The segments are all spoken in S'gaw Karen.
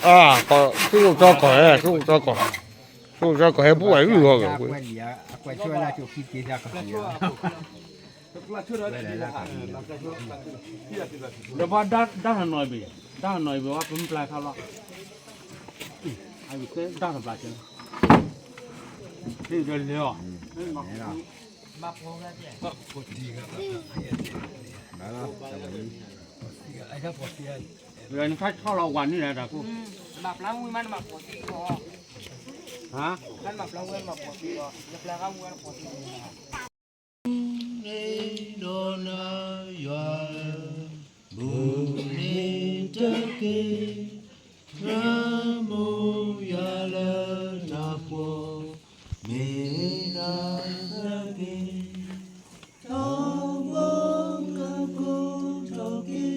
အါ, ကီၢ်, သူၣ်အိၣ်ကီၢ်ကီၢ်ဟဲ, သူၣ်အိၣ်ကီၢ်ကီၢ်, သူၣ်အိၣ်ကီၢ်ကီၢ်ဟဲ ပူၤဝဲအုၣ်ဂီၢ်ဂီၢ်, ဒီးဘၣ်ဒၣ်တနီၤအံၤဘၣ်, ဒၣ်တနီၤအံၤဘၣ်ဝဲ ပမ့ၢ်ပျၢ်ခါလီၤ, အံၤကဲဒၣ်တဘျီကဲ, ဒီးလဲၤအီၤ, နထီၣ်ဆီလီၤဝၤန့ၣ်လၢတၢ်, ဟါ, ဒီးနၤယွၤဧၢ, ဘူးန့ၣ်တက့ၢ်, နမိၢ်ယွၤလၢနၤပှီၤ, မ့ၢ်နၤတက့ၢ်, ထီဘိကကိးထီၣ်က့ၤ,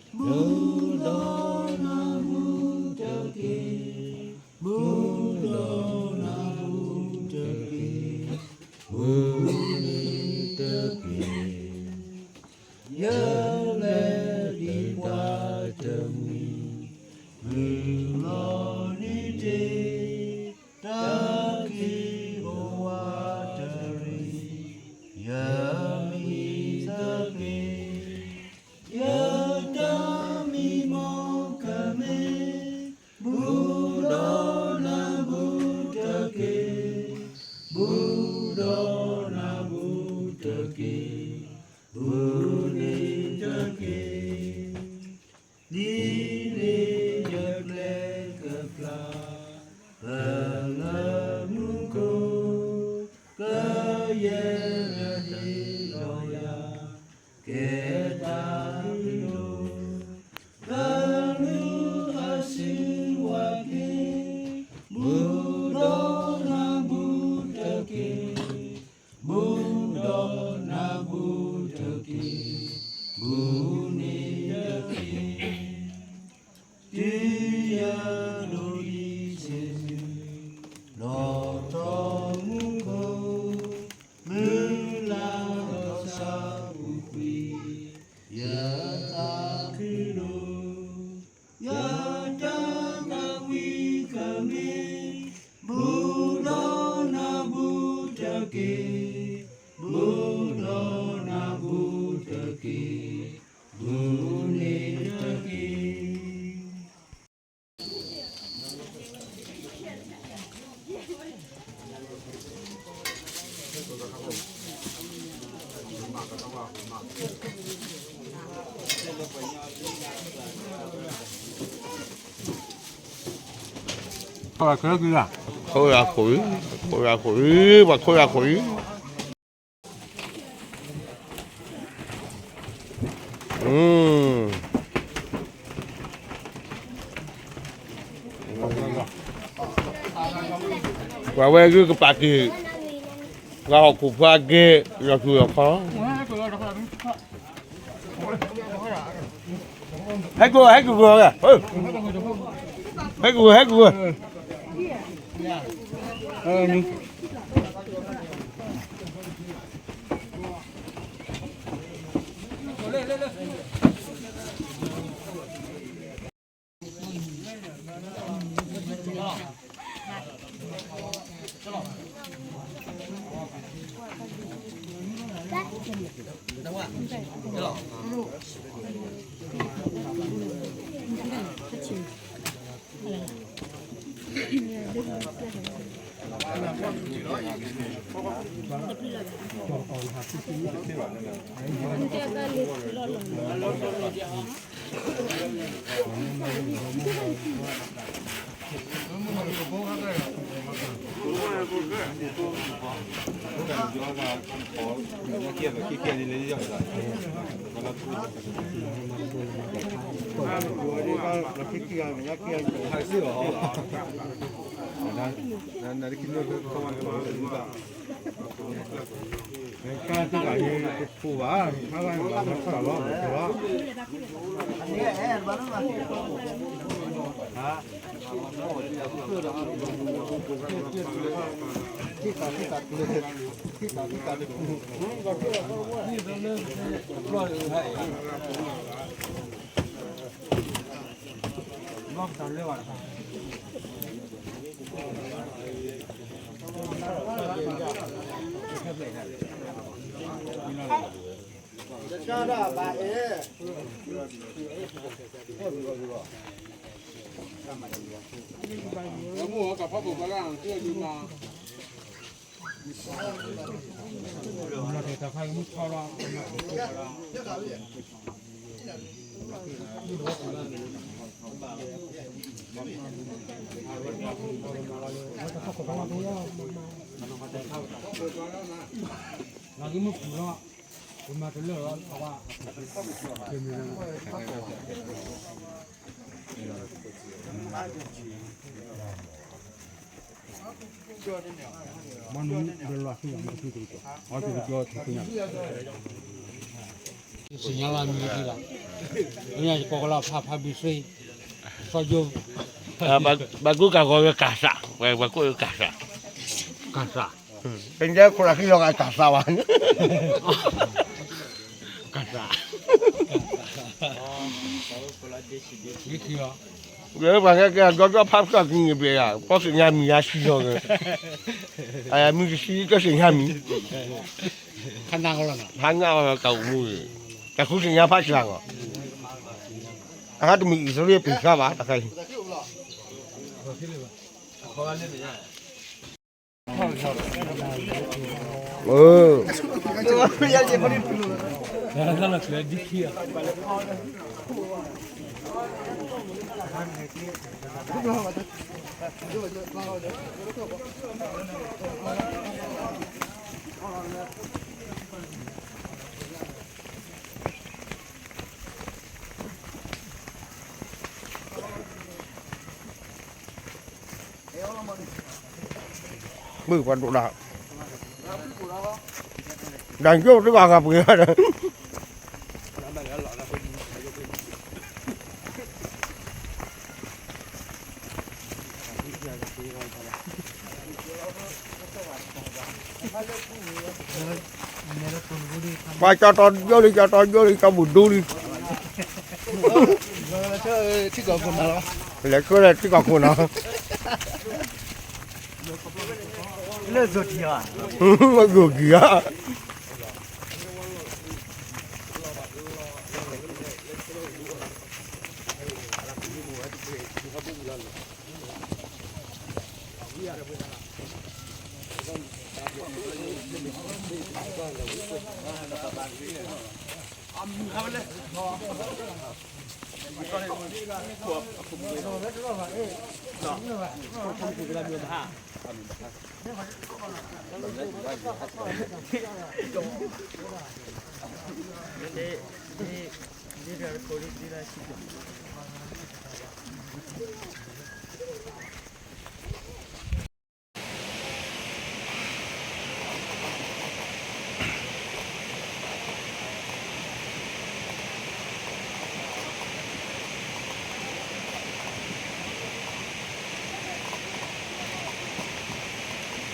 ဘူးဒီးနၤဘူးတက့ၢ်, ဘူးဒီးနၤဘူးတက့ၢ်, ဘူးန့ၣ်တက့ၢ်. ယလဲၤဒံးပှၤတမှံၤ, မုၢ်လီၤနံၤတ့ၢ်, တၢ်ခံဘိဝါတရံး, ယမံသက့ၢ်, ယတၢ်မံမီၢ်ကမ့ၢ်, ဘူးဒီးနၤဘူးတက့ၢ်, ဘူးဒီးနၤဘူးတက့ၢ်, ဘူးန့ၣ်တက့ၢ်. ဒ်န့ၣ်ယကျဲကပျၢ်, ပလၢမူခိၣ်, ကယဲၢ်နဟ့ၣ်လီၤယၤ, ကဲတၢ်လုၢ်ဒိၣ်, တၢ်လုၢ်အစုဝါက့ၤ, ဘူးဒီးနၤဘူးတက့ၢ်, ဘူးဒီးနၤဘူးတက့ၢ်, ဘူးန့ၣ်တက့ၢ်. တုၤယဒိးယံၤဆ့ၣ်မုၢ်, လီၤထီမူခိၣ်, မုၢ်လၢ်ဒီးဆၣ်ပူၤကွံာ်, ယသးခုဒိၣ်, ယတၢ်သးဝံၣ်ကမ့ၢ်, ဘူးဒီးနၤဘူးတက့ၢ်, ဘူးဒီးနၤဘူးတက့ၢ်, ဘူးန့ၣ်တက့ၢ်. ခိၣ်ရခိၣ်အံၤ, ခိၣ်ရခိၣ်အံၤ, ပှၤခိၣ်ရခိၣ်အံၤ. ပှၤဝဲဂုၢ်ကပာ်က့ၤ, ပှၤဟီၣ်ခိၣ်ဖိအဂ့ၢ်, လီၤထူလီၤကီၢ်. ဟဲက့ၤ, ဟဲက့ၤ, ဟဲက့ၤ, ဟဲက့ၤ. သ့ၣ်ညါလီၤမံၤလီၤ, စီယိ, ဘၣ်ကူကၤဂီၤဝဲကၢ်စး, ဝဲပှၤကူကၢ်စး, ကၢ်စး, ပညဲခိၣ်လၢခံလီၤကၢ်စးဝဲ, ကၢ်စး, လၢပှၤကဲကဲဒီဒီဖးဖျၢၣ်ကံၤဘျဲၣ်ယၤ ပီသ့ၣ်ညါမံၤယါဆံယီၤဂ့ၤ, အမံၤတဆံတသ့ၣ်ညါမံၤ, ဖးနးကီးလီၤ, ဖးနးကီးလီၤတၢ်အိၣ်မူ, တၢ်ဃုသ့ၣ်ညါဖးစှၤဂီၤ, အဟးတမံၤအံၣ်စရ့လးပ့ၤဃာ်ဘၣ်တၢ်ခါအံၤ မုၢ်ပှၤဒိၣ်ဒၣ်, ဒၣ်ကၠိတဂၤဂၤပှ့ၤ, ပှၤကၠီတီယိလံ ကၠီတီယိလံ ကၠီဘူၣ်ဒူလံ, လဲၤဆှၢလၢထံကီၢ်ခိၣ်နီၤ, လၢယိၤကံၤဧါ.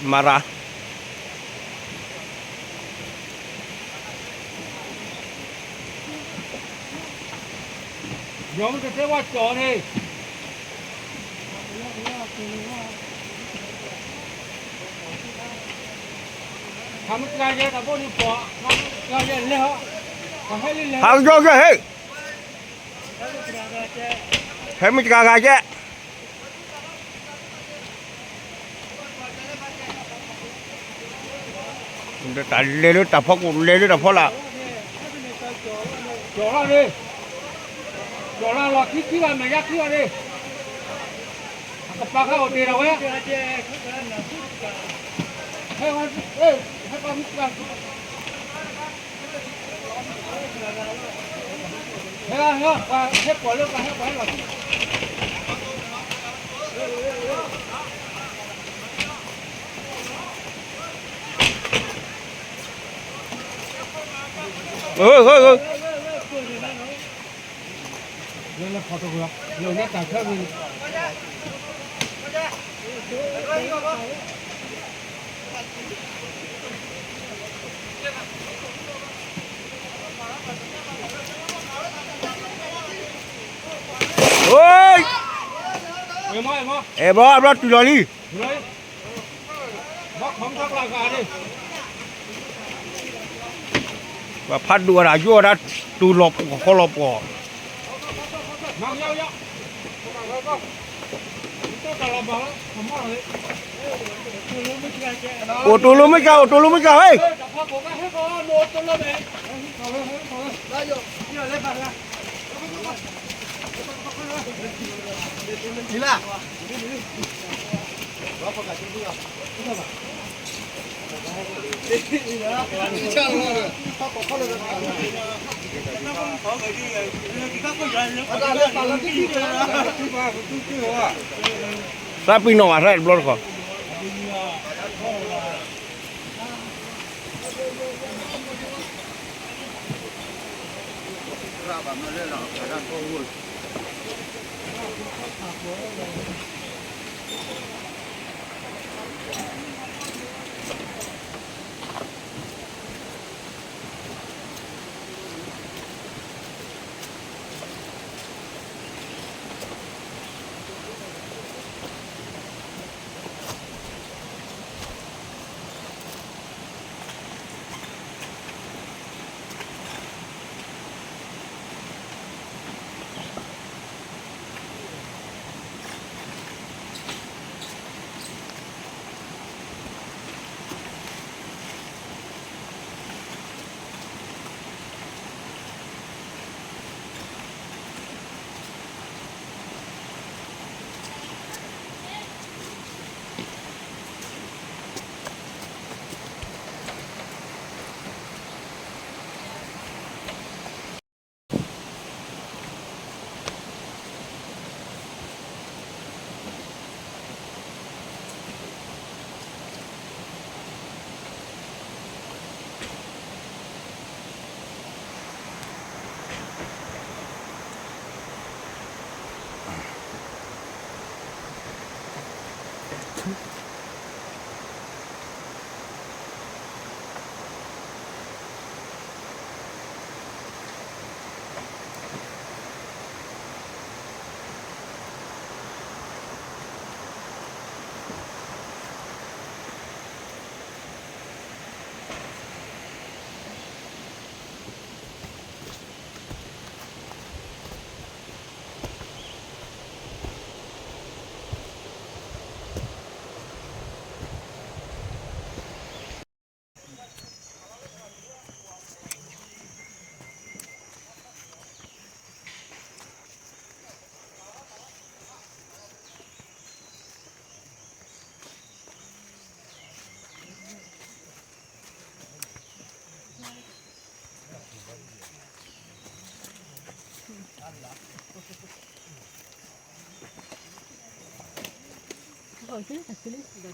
မၤရၤ ယီၤမ့ၢ်ကတဲဝဲကၠီၤန့ၣ် ဟးမ့ၢ်တဂၤယဲ တၢ်ဘိန့ၣ်ပှၤ ဟးမ့ၢ်တဂၤယဲလဲၤဟီ ဟးကၠီကဲဟဲ ဟဲမ့ၢ်တဂၤဂၤကဲ တၢ်လဲၤလၢတၢ်ဖီခိၣ် လဲၤလၢတၢ်ဖီလာ် ကၠီၤလီၤန့ၣ် ကၠီၤလီၤလီၤခံခံဘၣ် မဲာ်ညါခံဘၣ်န့ၣ် အကပၤခါအိၣ်တ့ၢ်ဒီးဝဲ ဟဲ ဟဲ ဟဲ ဟဲ ဟဲ ပှၤဟဲကွၢ်လၢပှၤဟဲကွၢ်ဟဲလီၤ လၢလၢဖီတဂၤ လၢနတၢ်ခဲန့ၣ် အဲၣ်ဘီအဘျီတုၤလီၤလံ, ပှၤဖးဒိၣ်ဝဲဒၣ် ယိၣ်ဝဲဒၣ် တူၢ်လီၤပှီၢ်ဃီလီၤပှီၢ်, အိၣ်တူၢ်လိာ်မုၢ်ကၢ် အိၣ်တူၢ်လိာ်မုၢ်ကၢ်ဝဲ သးပ့ၤနီၣ်ဘၣ် သးတဘ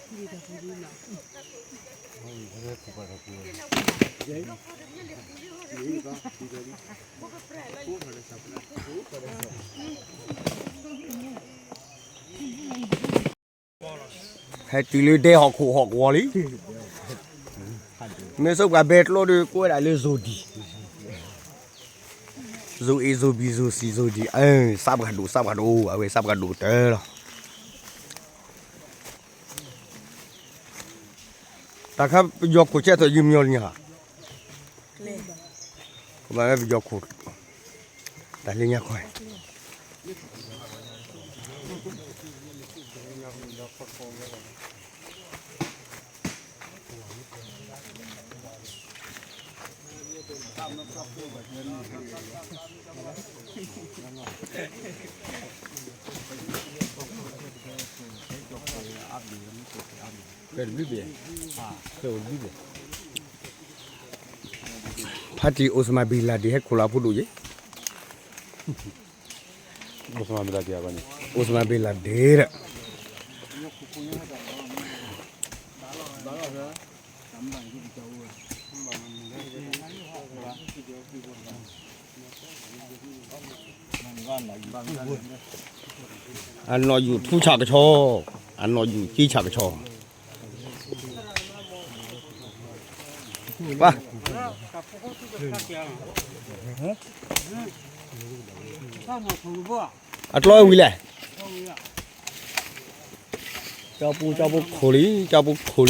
ျီတခီၣ် ဟဲတုၤလၢဒဲဟီၣ်ခိၣ်ဟီၣ်ကဝီၤလံ. မ့ၢ်ဆိပှၤဘဲကျိဒီး ကိးဝဲဒၣ်လၢ zone D, zone A, zone B, zone C, zone D, စးပှၤဒိၣ် စးပှၤဒိၣ် အဝဲစးပှၤဒိၣ်ကတၢၢ်လီၤ. တၢ်ခါပယီၤခိၣ်ဆဲးထီၣ်ယုၢ်မညီလံဟါ, ကဘၣ်ဝဲပယီၤခိၣ်, တၢ်လၢညါခီ ဖဲတဘျုးဘဲ, ဖဲတဘျုးဘဲ, ဖါတံၢ်အိၣ်စမၢ်ဘ့ၣ်လၢဒ့ၣ် ဟဲခိၣ်လီၤအဖိဒိၣ်ယဲ, အိၣ်စမၢ်ဘ့ၣ်လၢဒ့ၣ်, အိၣ်စမၢ်ဘ့ၣ်လၢဒ့ၣ်ဒီး အနီၢ်ယူၢ်ထူဆးကဆီ, အနီၢ်ယူၢ်က့ဆးကဆီ, ပၢ်, အကျီဝံၤလဲၣ်, ကၠီပူၤ ကၠီပူၤခိၣ်လံ ကၠီပူၤခိၣ်လံ.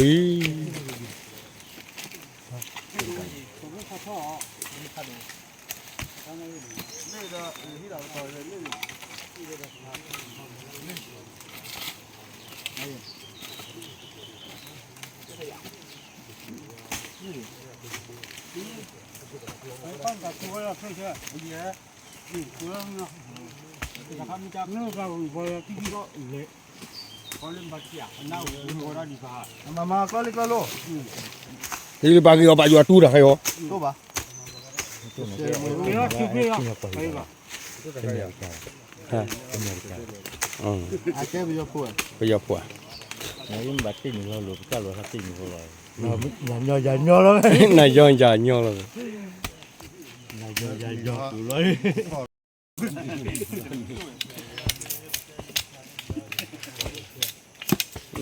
မၤမၤကျီလံကျီလိၤ, ဟံးလၢပှၤက့ၤအီၤ ပာ်ယွၤတူၢ်တၢ်ခဲအီၤ, ပယီၤဖိဧါ, ပယီၤဖိဧါ, နညီယၤညီလီၤ, နညီယၤညီလီၤ.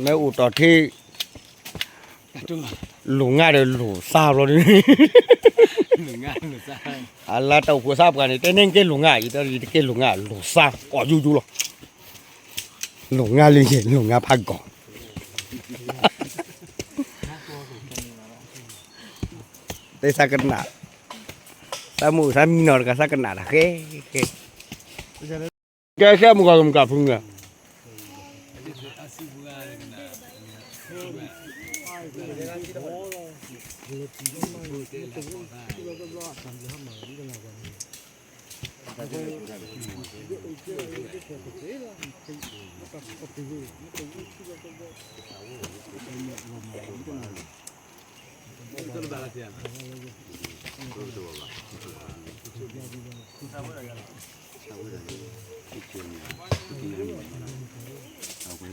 မ့ၢ်အိၣ်တီၢ်ထံ လိၣ်ငါဒီးလိၣ်သါဘျီဒ်, အလါတၢ်အိၣ်ဖှိၣ်သါပှၢ်န့ၣ် တဲန့ၢ်ကဲလိၣ်ငါ ယတၢ်တကဲလိၣ်ငါ လိၣ်သါ ကိးယိယိလီၤ, လိၣ်ငါလၢယဲၢ် လိၣ်ငါဖးကီၢ် တဲသးကနၣ်, သးမုၢ်သးမံနီၤတဂၤ သးကနၣ်တၢ်ဃဲဃဲ, ကဲဆဲမုၢ်ကီၢ်မုၢ်ကၢ်ဖုန့ၣ်, မုၢ်မု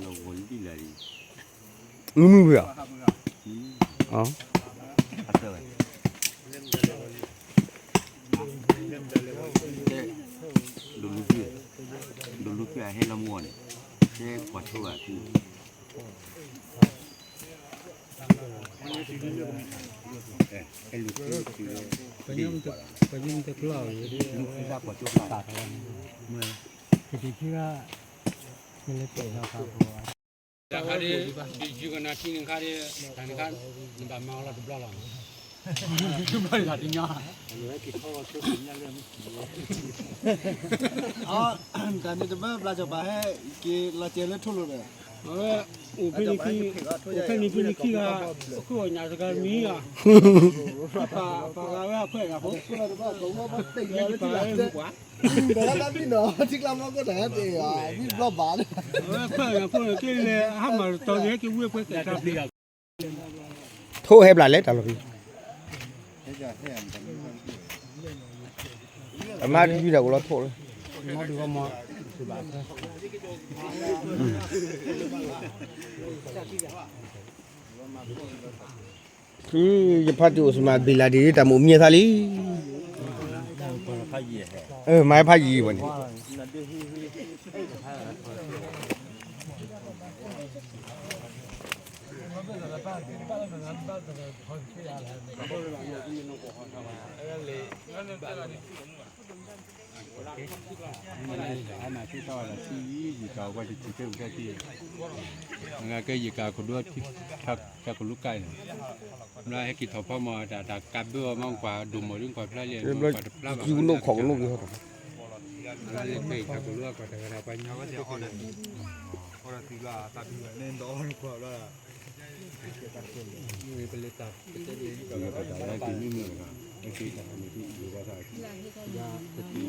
ၢ်ဝဲၢ်, ဒိၣ်လူၤဖု, ဒိၣ်လူၤဖုအဟဲလီၤမူအီၤန့ၣ်, ဟဲကွၢ်ဆိဘၣ်ဖု တၢ်ခါဒ် ယုၢ်ကနၤထံန့ၣ်ခါဒ် တၢ်န့ၣ်ခါ နဘၣ်မၤအီၤလီၤတဘျီလီၤ, တဘျီတၢ်တညီ, တၢ်န့ၣ်တဘၣ်ဘျါစီၤပၤဟဲက့ၤလီၤစဲၤလၢထိၣ်လိၤဒီး, အဝဲ အိၣ်ဖဲန့ၣ်ဖဲန့ၣ်ခံဂၤ, အိၣ်ဖဲန့ၣ်ညၣ်စကားမံၤဂၤ, ပာ်ဂၤဝဲအခွဲးဂၤဖိ, ပာ်ဂၤဝဲမူကွၢ် ဒီးလၢတၢ်ဘံၣ်နီၤ ထံကျါမီကိးတၢ်ဟဲတ့ၢ်ဂၤ မံဘျီဘၣ်န့ၣ်, အဝဲခွဲးဂၤဖိန့ၣ် က့လဲၤဟးမၤတတီၤက့ၤ ဟဲက့ၤဝံၤအခွဲးကဲတၢ်ဖံး, ထိၣ်ဟဲဘျါလဲၣ်တၢ်လီၤဖံး, အမါတယုၢ်တၢ်အိၣ်လီၤထိၣ်လၢ ယဖါတံၢ်အိၣ်စမးဘ့ၣ်လးဒံး တၢ်မိၣ်မံၤအသးလံ, မၤဖးယံာ်ဝဲန့ၣ်, အမၤသ့ၣ်ထီၣ်ဝဲဒၣ် ဆံယံာ်ကၤဝဲတထံၣ်ထဲအူထဲတ့ၢ်, အကဲယကၤကဒိထံ ကၤကလူကါန့ၣ်, ဘျီဟဲက့ၤထီၣ်ဖီမီၤ တၢ်တၢ်ကးဘၢအီၤမး ကွၢ်ဒိၣ်မီၤဒ်ကွၢ်ဖျါလံ ကွၢ်တဖျါဘၣ် ကလုခိၣ်ကလုကီၢ် လၢကဲကၤကလူကီၢ်တဂၤဒီးပှၤညီဝဲသ့ၣ်အီၣ်ဒီး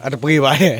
အတပှ့ၤဘၣ်.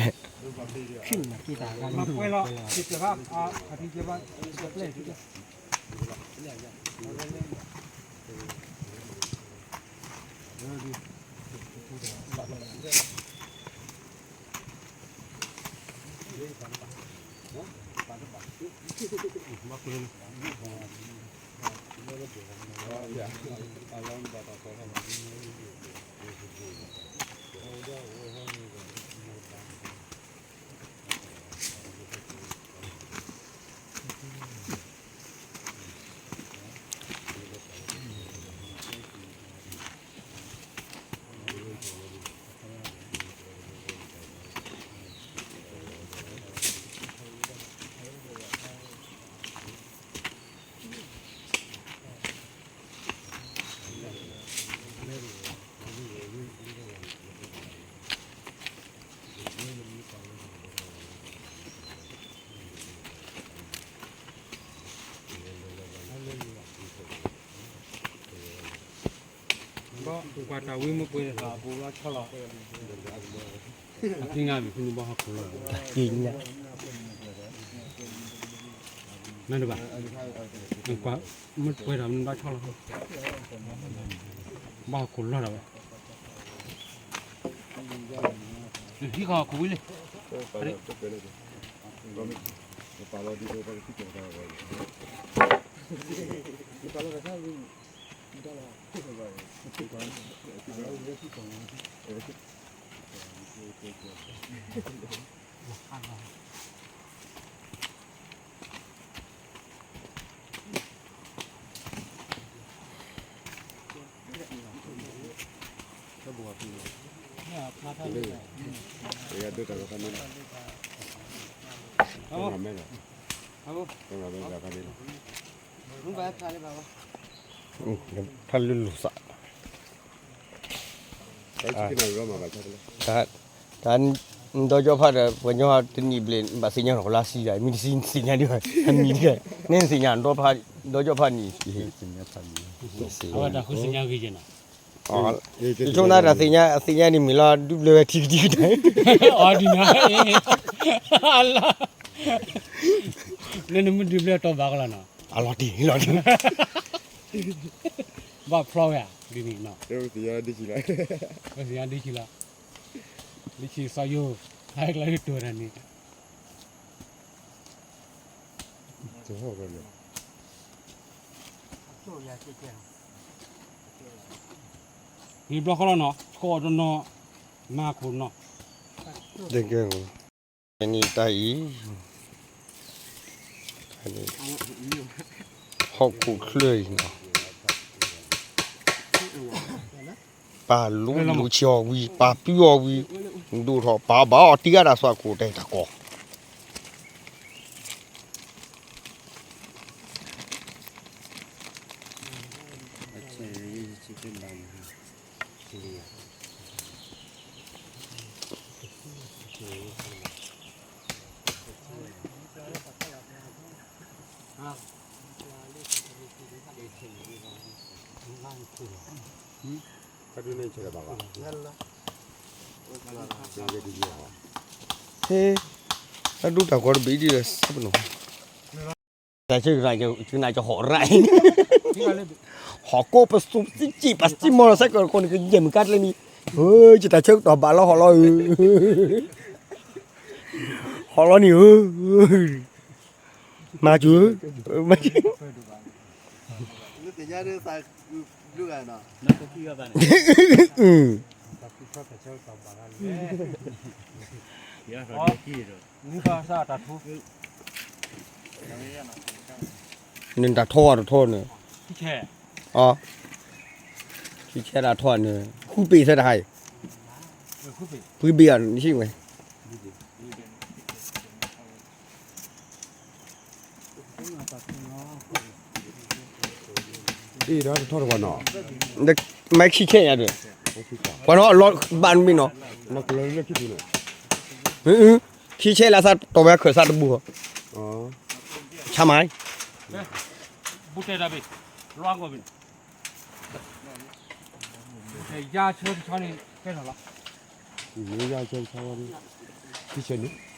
ဘၣ်ကွၢ်တၢ်ဝံမ့ၢ်ပှဲၤဒီး အပူၤဘျီဆီလီၤ, အက့ၤငါမ့ၢ်ဖုန့ၣ်ဘၣ်ဟီၣ်ခိၣ်လီၤ, နတဘၣ်, ကွၢ်မ့ၢ်ပှဲၤဒီးမ့ၢ်ဘၣ်ဆီလီၤ, ဘၣ်ဟီၣ်ခိၣ်လီၤဒီးဝဲ, ဟံးဃီခိၣ်ဝံလံ, ဖးလၢလိာ်သး, တၢ် ဒီကၠီဖးဒီး ပှၤကညီတနံၣ်ဘျဲၣ် ဘၣ်သ့ၣ်ညါနီၤ ကလါဆံဒီး မ့ၢ်တဆံသ့ၣ်ညါဒ်, နသ့ၣ်ညါ ဒီကၠီဖးနံၣ်, အဝဲတၢ်ဃုသ့ၣ်ညါဂ့ၤကဲနီၤ, ယဆိကမိၣ်တၢ်သ့ၣ်ညါ အသ့ၣ်ညါန့ၣ်မ့ၢ်လီၤ ဒုးဘျၢဝဲထံကတံၢ်ကတၢၢ်, အီၤဒ်နီၤ, အလီၤ, နနမ့ၢ်ဒုးဘျၢတီၤဘၣ်ကလီၤနီၤ, အလီၤတံၢ်လီၤ, ဘၣ်ဖျီဝဲဧါ ဒ်န့ၣ်နီၤ, သ့ၣ်ညါဒ်ဆံလီၤ, ဒ်ဆံစီယိၤ, ဟဲကျါတိၤတၢ်န့ၣ် ဟံးဘျီဃီလီၤနီၤ ထီၣ်တနီၤ, မၤခိၣ်နီၤ, တကဲ, န့ၣ်တၢ်အံၤ, ဟီၣ်ခိၣ်ချၢအံၤနီၤ, ပာ်လူလူဆံးအီၤဝံၤ ပာ်ပျုၢ်အီၤဝံၤ, ဒိၣ်ထီၣ် ပာ်ဘၣ်အီၤတံၢ်ဂၤတၢ်သွၣ်ခိၣ်တဲတၢ်ကီ ဟဲ, တၢ်ဒိၣ်တၢ်ဂီၤတဘ့ၣ်ဒ်လဲၣ် ဆၢပနီၤ, တၢ်ဆၢကနၣ်ကဟီၣ်ရၣ်, ဟီၣ်ကိးပသူစံက့ၣ်ပစံမိၢ်လီၤ စဲကီးခိၣ်နကယဲၢ်မုၢ်ကါတလၢန့ၣ်, ဟၢ, ယတၢ်ဆၢကတီၢ်ဘၣ်လီၤဟီၣ်လီၤဧၢ, ဟီၣ်လီၤန့ၣ်ဧၢ, မၤစၢၤ, နတၢ်ထီၣ်တထီၣ်န့ၣ်, ခံဆဲတၢ်ထီၣ်န့ၣ် ဃုပ့ၤဆဲတဟါအံၤ, ပှ့ၤဘ့ၣ်အီၤနဟံၣ်ဝဲ အ့ၣ်ဒီးတထီၣ်တပှၤနီၤ, မ့ၢ်ခံဆဲညါဒီး, ပှၤနီၤအလီၤဘၣ်နမ့ၢ်နီၤ, လၢခံပူၤနီၤ, အ ခံဆဲးလၢသးတီဝဲခၢၣ်သးတဘူၣ်ဃီ, ဆါမး, ဘူၣ်တဲတၢ်ဘ့ၣ်, လွါကီၢ်ဘ့ၣ်, ဘူၣ်တဲယါဆၢတဆီန့ၣ် ကဲထီၣ်လီၤ, ယါဆၢတဆီ, ခံဆဲးန့ၣ်